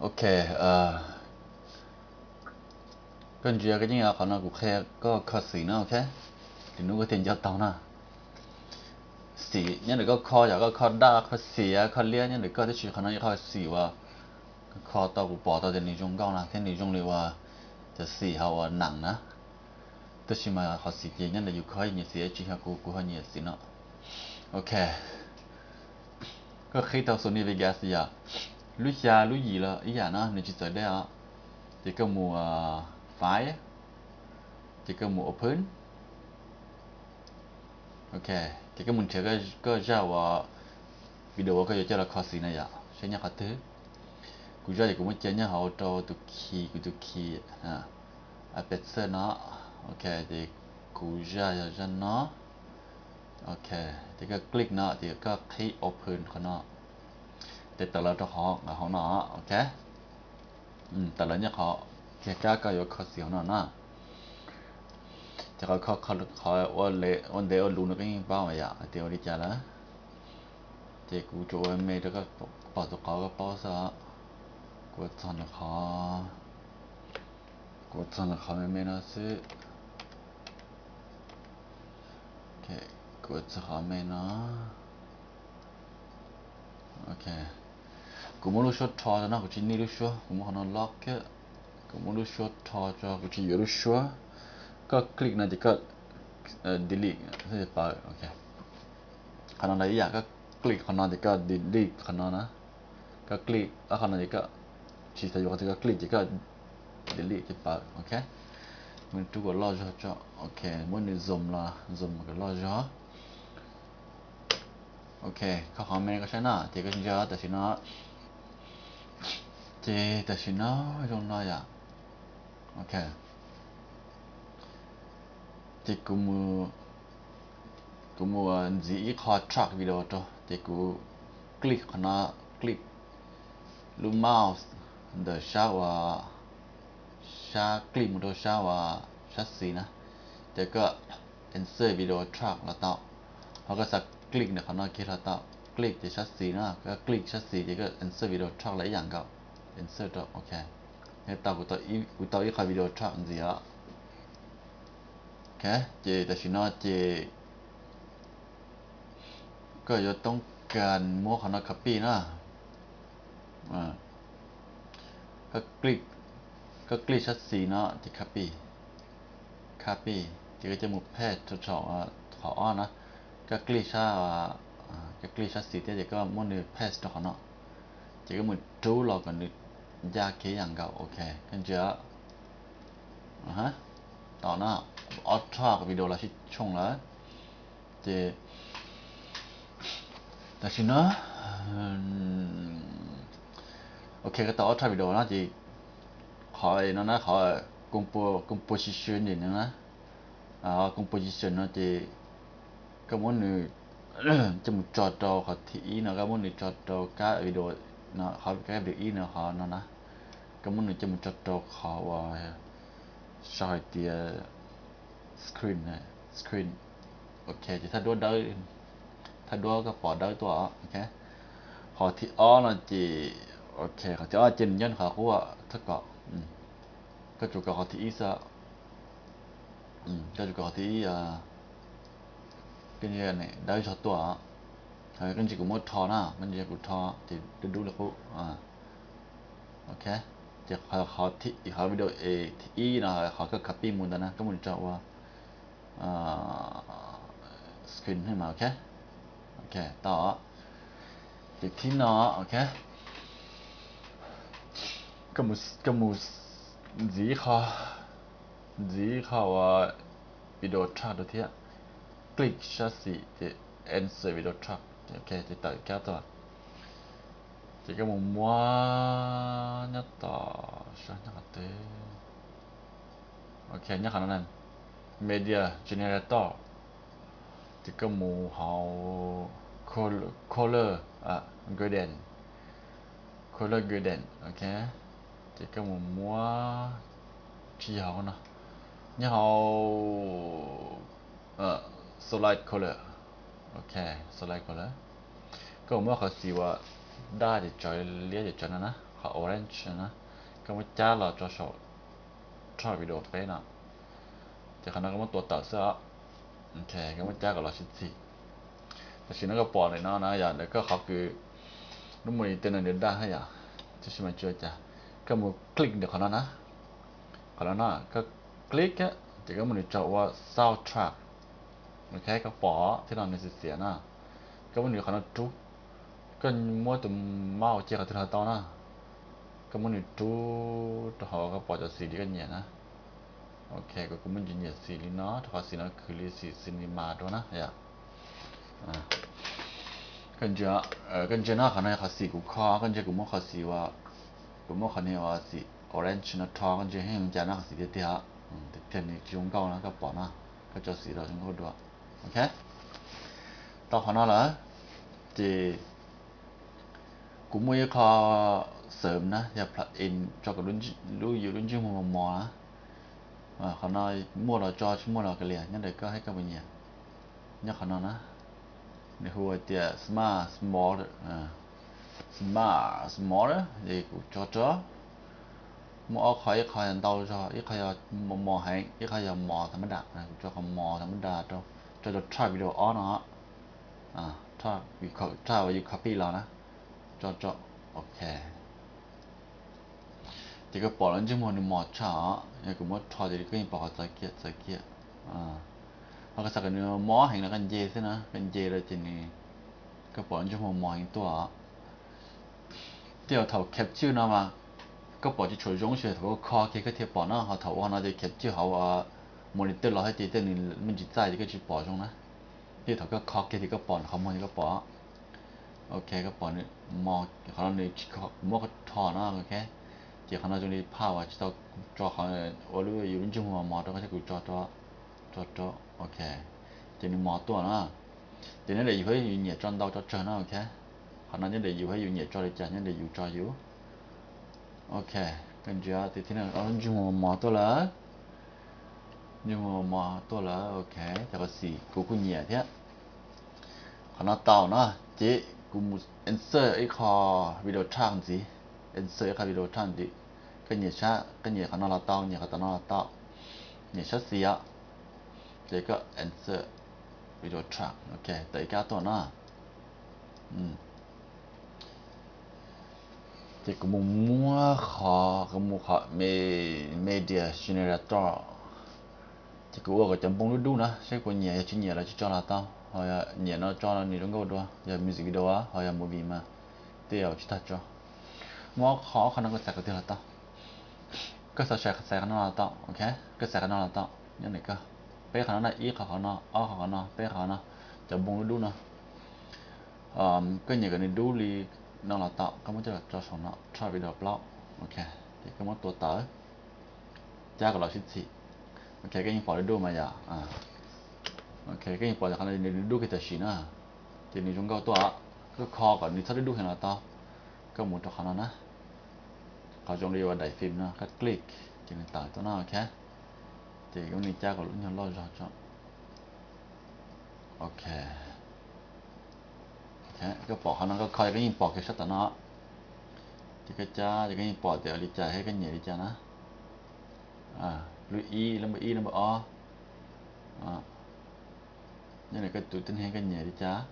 Ok, koj ntsia koj yeej qhov no kuv qhia koj kho xim no, ok. Lwm hnub koj thiaj nco tau na. Xim nyob ntawm koj kho, yog koj kho daj, kho xiav, kho liab nyob ntawm koj, tab sis qhov no yog qhov xim uas kho tau, kuv pom tau tias nws zoo nkauj na, thiab nws zoo li uas cov xim hauv uas nees na. Tab sis mas qhov xim ces nyob ntawm yus kho, nyiam xim tsis yog kuv, kuv ho nyiam xim no. Ok, koj qhib tau Sony Vegas yom, lub xya lub yim los ib yam no, nws tsis txawv deb os. Ces koj mus file, ces koj mus open. Ok, ces koj mus nrhiav koj zaj uas video uas koj yuav coj los kho xim na yom, seb nyob qhov twg. Kuv zaj ces kuv muab cia nyob hauv rau tus khi, kuv tus khi app xwb no. Ok, ces kuv zaj yog zaj no. Ok, ces koj click no ces koj qhib open qhov no. Ces tawm los rau qhov hauv no, ok. Tawm los nyob qhov kiag kab koj yuav kho xim hauv no na. Ces qhov, qhov ua ntev ua luv no koj yeej paub yom, hais tias ua li cas lawm. Ces kuv tsuas ua me rau koj pom tus qhov koj paub xwb os. Kuv ua txog ntawm qhov, kuv ua txog ntawm qhov me me no xwb. Kuv ua txog qhov me no. Ok, kuv muab lub suab rho rau no, kuv tsis need lub suab, kuv muab qhov no lock kiag. Kuv muab lub suab rho tso, kuv tsis yuav lub suab. Koj click no ces koj delete thiaj pawv. Ok, qhov no los ib yam, koj click qhov no ces koj delete qhov no na. Koj click qhov no ces koj, tsis tas yuav qhov twg, koj click ces koj delete ces pawv. Ok, muab rub kom loj zog tso. Ok, muab nws zoom los zoom kom loj zog. Ok, kho qhov me koj saib na, ces koj ntsia tam sim no. Ces tam sim no zoo no yom. Ok, ces kuv, kuv mus ntxiv ib qho track video rau, ces kuv click qhov no, click lub mouse ntawm sab uas, sab click mus rau sab uas sab xis na, ces koj insert video track los tau. Ho koj xav click ntawm qhov no kiag los tau, click ces sab xis na, koj click sab xis ces koj insert video track los ib yam nkaus, insert rau. Ok, tau, kuv tau ib qho video track ntxiv os. Ok, ces tam sim no ces koj yuav toob kas muab qhov no copy na. Koj click sab xis no ces copy, copy, ces koj coj mus paste rau saum qhov ob na. Koj click sab, koj click sab xis thiab ces koj muab nws paste rau qhov no, ces koj mus rub los kom nws ncaj kiag ib yam nkaus. Ok, koj ntsia, tau na, ob track video los sib tshooj lawm. Ces tam sim no, ok, koj tau ob track video no ces qhov no na, qhov composition no na, composition no ces koj muab nws coj mus tso rau qhov thib ib no, koj muab nws tso rau kab video no, qhov kab video ib no, qhov no na, koj muab nws coj mus tso rau qhov uas sau hais tias screen, screen. Ok, ces thaj duab dawb, thaj duab koj pom dawb tuaj. Ok, qhov thib ob no ces, ok, qhov thib ob ces nws nyob qhov qub thaj kom, koj tsuas kom qhov thib ib xwb. Koj tsuas kom qhov thib ib, koj ntsia dawb zog tuaj. Koj ntsia kuv muab rho na, koj ntsia kuv rho ces dub dub li qub. Ok, ces qhov video thib ib no, qhov koj copy mus ntawd na, koj mus tso ua screen mas. Ok, ok, tau. Ces thib no, ok, koj mus ntxiv qho, ntxiv qho uas video track rau thiab, click sab xis ces insert video track. Ok, ces tawm kab tuaj. Ces koj mus muab nyob tom sab nyob qhov twg, ok, nyob qhov no na, media generator. Ces koj mus hauv color gradient, color gradient. Ok, ces koj mus muab tsis yog hauv no, nyob hauv solid color. Ok, solid color, koj mus muab qhov xim uas daj ces tsawv, liab ces tsawv no na, qhov orange na, koj muab cab los tso saum track video peb no. Ces qhov no koj muab tua tawm xwb os. Ok, koj muab cab kom los sib txig. Tam sim no koj pom ntawm no na yog ntawm koj qhov kws lub mus li tej no nws daj thiab yom, tab sis mas tsis ua cas. Koj mus click ntawm qhov no na, qhov no na, koj click ces koj muab nws tso ua sound track. Ok, koj pom thiab no nws xiav xiav na. Koj muab nws qhov no rub, koj muab tus mouse cia qhov twg los tau na. Koj muab nws rub rau hauv koj pom cov xim li koj nyiam na. Ok, kuv kuv muab nyiam xim li no rau qhov xim no khwv li xim cinema dua na yom. Koj ntsia, koj ntsia no qhov no yog qhov xim kuv kho, koj ntsia kuv muab qhov xim ua, kuv muab qhov no ua xim orange no rho, koj ntsia heev li cas no qhov xim tiag tiag, tiag tiag nws tsis zoo nkauj no koj pom no, koj tso xim los zoo nkauj dua. Ok, tau qhov no lawm ces kuv muaj ib qho xwm na yog plug-in tso kom lub yus lub ntsej muag mos mos na. Qhov no muaj los tso, tsis muaj los kav liam, nyob ntawm koj thiab koj puas nyiam. Nyob qhov no na, nws hu tias Smart Smoother, Smart Smoother, es kuv tso rau. Muaj ob qho, ib qho yog ntau zog, ib qho yog mos mos heev, ib qho yog mos tham mab dam. Kuv tso qhov mos tham mab dam rau, tso rau track video ob no, track uas yus copy los na, tso rau. Ok, ces koj pom lub ntsej muag nws mos tshaj os, yog kuv muab rho ces koj yeej pom qhov txawv kiag txawv kiag. Ho koj xav kom nws mob heev no koj nce xwb na, koj nce rau ces nws, koj pom lub ntsej muag mos heev tuaj os. Tej zaum thaum capture no mas koj pom tsis tshua zoo, tsis yog thaum koj kho kiag koj thiaj pom na, ho thaum ua no ces capture hauv monitor los thiab ces tej nws me ntsis txaij ces koj tsis pom zoo na. Tej thaum koj kho kiag ces koj pom qhov muag ces koj pom. Ok, koj pom nws mos, qhov no nws tsis, kuv muab rho no, ok. Ces qhov no zoo li phaj uas tsis tau tso qhov ua lub yus lub ntsej muag mos mos rau, koj thiab kuv tso rau, tso rau, ok. Ces nws mos tuaj na. Ces nyob ntawm yus thiab yus nyiam tso ntau tso tsawg na, ok. Qhov no nyob ntawm yus thiab yus nyiam tso li cas, nyob ntawm yus tso yus. Ok, koj ntsia tias thiab no ob lub ntsej muag mos mos tuaj lawm. Ntsej muag mos mos tuaj lawm, ok. Ces qhov xim kuv kuj nyiam thiab. Qhov no tau na, ces kuv mus insert ib qho video track ntxiv, insert ib qho video track ntxiv. Koj nyiam sab, koj nyiam qhov no los tau, nyiam qhov tom no los tau, nyiam sab xis os. Ces koj insert video track, ok, tawm ib kab tuaj na. Ces kuv mus muab qhov, kuv mus qhov me-, media generator. Ces kuv ua kom cov npoo dub dub na, saib puas nyiam, yog tsis nyiam los tsis tso los tau. Ho yog nyiam no tso nws zoo nkauj dua, yog music video ho yog movie mas tej zaum tsis tag tso. Muab qhov, qhov no koj xaiv qhov twg los tau. Koj xav xaiv qhov no los tau, ok. Koj xaiv qhov no los tau, nyob ntawm koj. Peb qhov no na, ib qhov qhov no, ob qhov qhov no, peb qhov no, cov npoo dub dub no. Koj nyiam kom nws dub li no los tau, koj muab coj los tso saum no, track video plaub, ok. Ces koj muab tua tawm, cab kom los sib txhim. Ok, koj yeej pom dub dub mas yom. Ok, koj yeej pom qhov no nws dub dub kiag tam sim na, ces nws zoo nkauj tuaj. Koj kho kom nws txhob dub dub heev los tau. Koj mus rau qhov no na, qhov zoo li uas daim film no, koj click ces nws tawm tuaj no, ok. Ces koj nws cab kom lub nyuag loj zog tso. Ok, koj pom qhov no, koj kho ces koj yeej pom kiag sab tom no. Ces koj cab ces koj yeej pom tias ua li cas thiab koj nyiam li cas na. Lub ib, lub npawb ib, lub npawb ob. Nyob ntawm koj tus tib neeg koj nyiam li cas.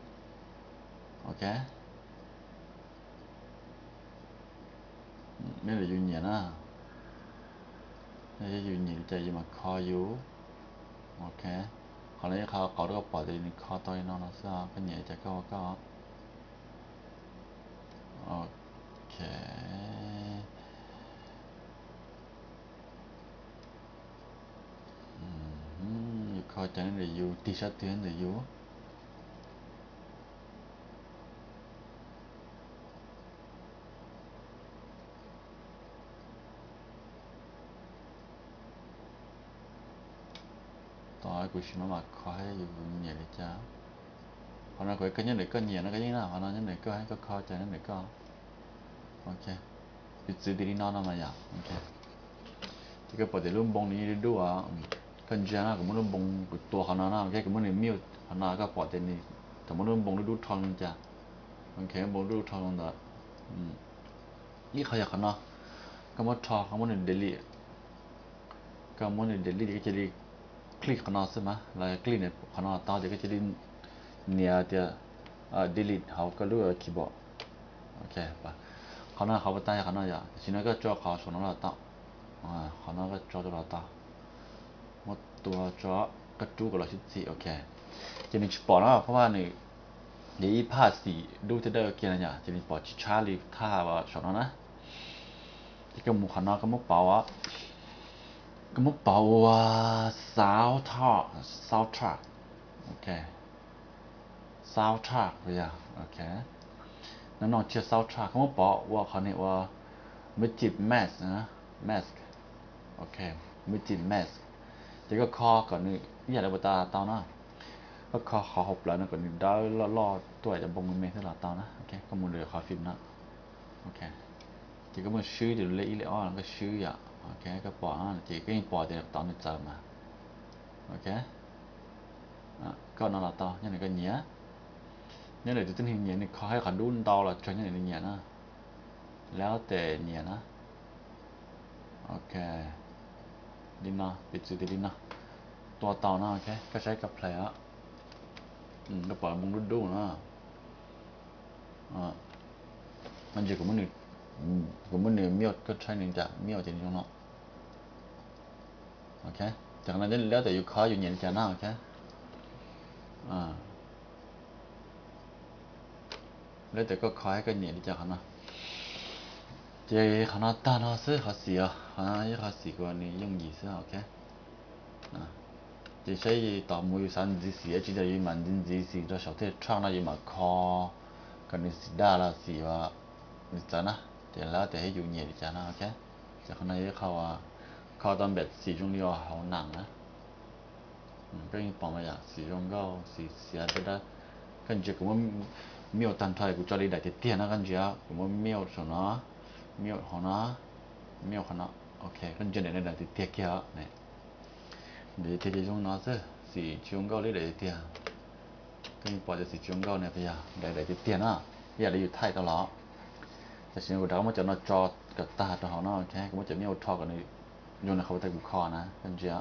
Ok, nyob ntawm yus nyiam na. Yog yus nyiam li cas yus mam kho yus. Ok, qhov no ib qho qauv rau koj pom tias nws kho tau li no no xwb, koj nyiam li cas koj ua koj. Ok, yus kho cas nyob ntawm yus, tig sab twg nyob ntawm yus. Tos kuv sim mam mam kho saib yus nyiam li cas. Qhov no kuv koj nyob ntawm koj nyiam no koj yeej na, qhov no nyob ntawm koj, koj kho cas nyob ntawm koj. Ok, piv txwv tias li no no mas yom. Ok, ces koj pom tias lub npoo nws yeej dub dub os. Koj ntsia no, kuv muab lub npoo, kuv tua qhov no na, ok, kuv muab nws mute qhov no, koj pom tias nws thaum muab lub npoo dub dub rho zoo li cas. Ok, npoo dub dub rho zoo ntawd. Ib qhov yog qhov no, koj muab rho, koj muab nws delete, koj muab nws delete ces koj cia li click qhov no xwb mas, los click nws qhov no tau ces koj cia li nias tias delete hauv koj lub keyboard. Ok, qhov no qhov puas tau yog qhov no yom, tam sim no koj tso qhov saum no los tau, qhov no koj tso rau los tau, muab tua tso, koj rub kom los sib txig. Ok, ces nws tsis pom na, phab vaj nws, ces ib phaj xim dub thiab dawb kiag no yom, ces nws pom tsis tshab li thaj saum no na. Ces koj mus qhov no koj muab pauv, koj muab pauv ua soundtrack, soundtrack, ok, soundtrack yog, ok, no no tsiaj soundtrack, koj muab pauv ua qhov ni ua music mask, mask, ok, music mask. Ces koj kho kom nws ib yam li puas tau tau na, koj kho qhov hauv plawv no kom nws dawb loj loj tuaj cov npoo me me thiab los tau na. Ok, koj mus lwm qhov phim no, ok, ces koj muab swb tus lej ib lej ob no koj swb yom, ok, koj pom ces koj yeej pom tias tod nws txawv mas, ok, koj no los tau nyob li koj nyiam, nyob li tus tib neeg nyiam nws kho hais qhov dub ntau los tsuag nyob li nws nyiam na, lab tes nyiam na. Ok, li no piv txwv tias li no, tua tau no, ok, koj saib koj play os, koj pom npoo dub dub no, no ntsis kuv muab nws mute, koj saib nws cas mute ces nws zoo no. Ok, ces qhov no lab tias yus kho yus nyiam li cas na, ok, lab tias koj kho hais koj nyiam li cas qhov no. Ces qhov no tag no xwb qhov xim os, qhov no ib qhov xim kuv nws yooj yim xwb, ok. Ces saib tos mus yus xav ntxiv xim tsis tas yus mam ntxiv ntxiv xim rau saum tej track no yus mam kho kom nws xim daj los xim nws txawv na, ces lab tias yus nyiam li cas no, ok. Ces qhov no yog ib qho uas kho tau npam xim zoo li uas hauv nas na. Koj yeej pom mas yom, xim zoo nkauj, xim xiav dawb dawb. Koj ntsia kuv muab mute tag nrho, kuv tso li daim tiag tiag no, koj ntsia kuv muab mute saum no, mute hauv no, mute qhov no, ok, koj ntsia daim no daim tiag tiag kiag os. Daim tiag tiag ces zoo no xwb, xim tsis zoo nkauj li daim tiag tiag. Koj yeej pom tias xim tsis zoo nkauj ne, puas yog? Daim daim tiag tiag na, ib yam li yus thaij tau los. Tam sim no kuv rov qab muab cov no tso kom tag rau hauv no, ok, kuv muab cov mute ua rho kom nws zoo li qhov uas kuv kho na, koj ntsia.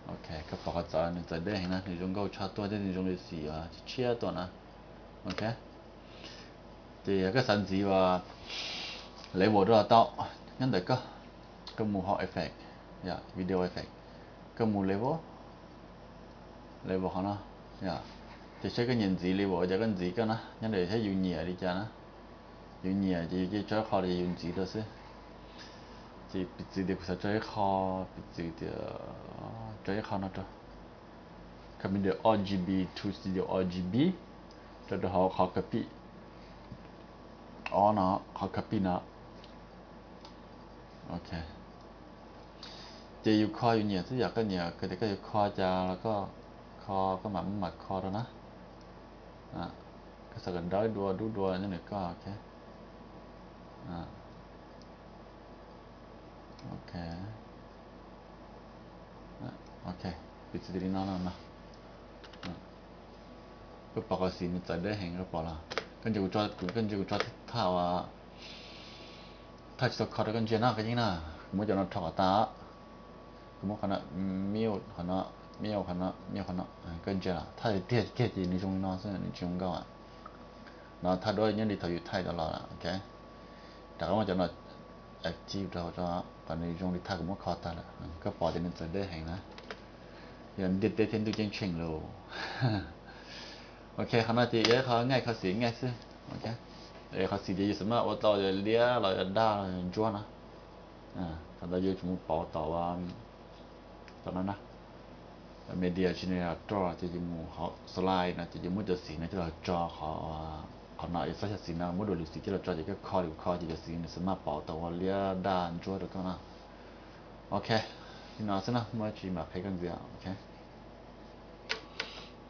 Ok, koj pom qhov txawv, nws txawv deb heev na, nws zoo nkauj tshaj tuaj thiab nws zoo li xim uas tshiab tuaj na. Ok, ces yog koj xav ntxiv uas level rau los tau, nyob ntawm koj, koj mus hauv effect, yog video effect, koj mus level, level qhov no, yog, ces saib koj nyiam ntxiv level cas koj ntxiv koj na, nyob ntawm thiab yus nyiam li cas na. Yus nyiam ces yus cia tso ib qho ces yus ntxiv rau xwb. Ces piv txwv tias kuv xav tso ib qho, piv txwv tias tso ib qho no rau, copy the R G B to studio R G B, tso rau hauv qhov copy, ob no, qhov copy no. Ok, ces yus kho yus nyiam xwb, yog koj nyiam koj tias koj yuav kho cas los koj kho, koj mam muab mam kho rau na. Koj xav kom dawb dua dub dua nyob ntawm koj, ok. Ok, ok, piv txwv tias li no no no, koj pom qhov xim nws txawv deb heev, koj pom los? Koj ntsia kuv tso, koj ntsia kuv tso thaj uas thaj tsis tau kho rau koj ntsia no, koj yeej na, kuv muab cov no rho kom tas. Kuv muab qhov no mute, qhov no mute, qhov no mute, qhov no, koj ntsia los thaj tiag tiag ces nws zoo li no xwb, nws tsis zoo nkauj. No thaj duab nyob li thaum yus thaij tau los, ok. Rov qab muab cov no active rau kom nws zoo li thaj kuv muab kho tag lawm, koj pom tias nws txawv deb heev na. Yog ntiaj teb thiab ntuj ceeb tsheej lauj. Ok, qhov no ces yog ib qho ngaij, qhov xim ngaij xwb. Ok, qhov xim ces yus xav maj ua tau liab los yog daj los yog ntsuab no. Thaum ntawd yus tsum mus pauv tom, tom no na, media generator, ces yus mus hauv slide no ces yus muab cov xim no coj los tso qhov, qhov no yus xav xim no muab dua lwm xim coj los tso ces koj kho li kho ces cov xim nws xav maj pauv tau ua liab daj ntsuab rau koj no. Ok, li no xwb na, muaj tsis mam qhia koj ntxiv, ok.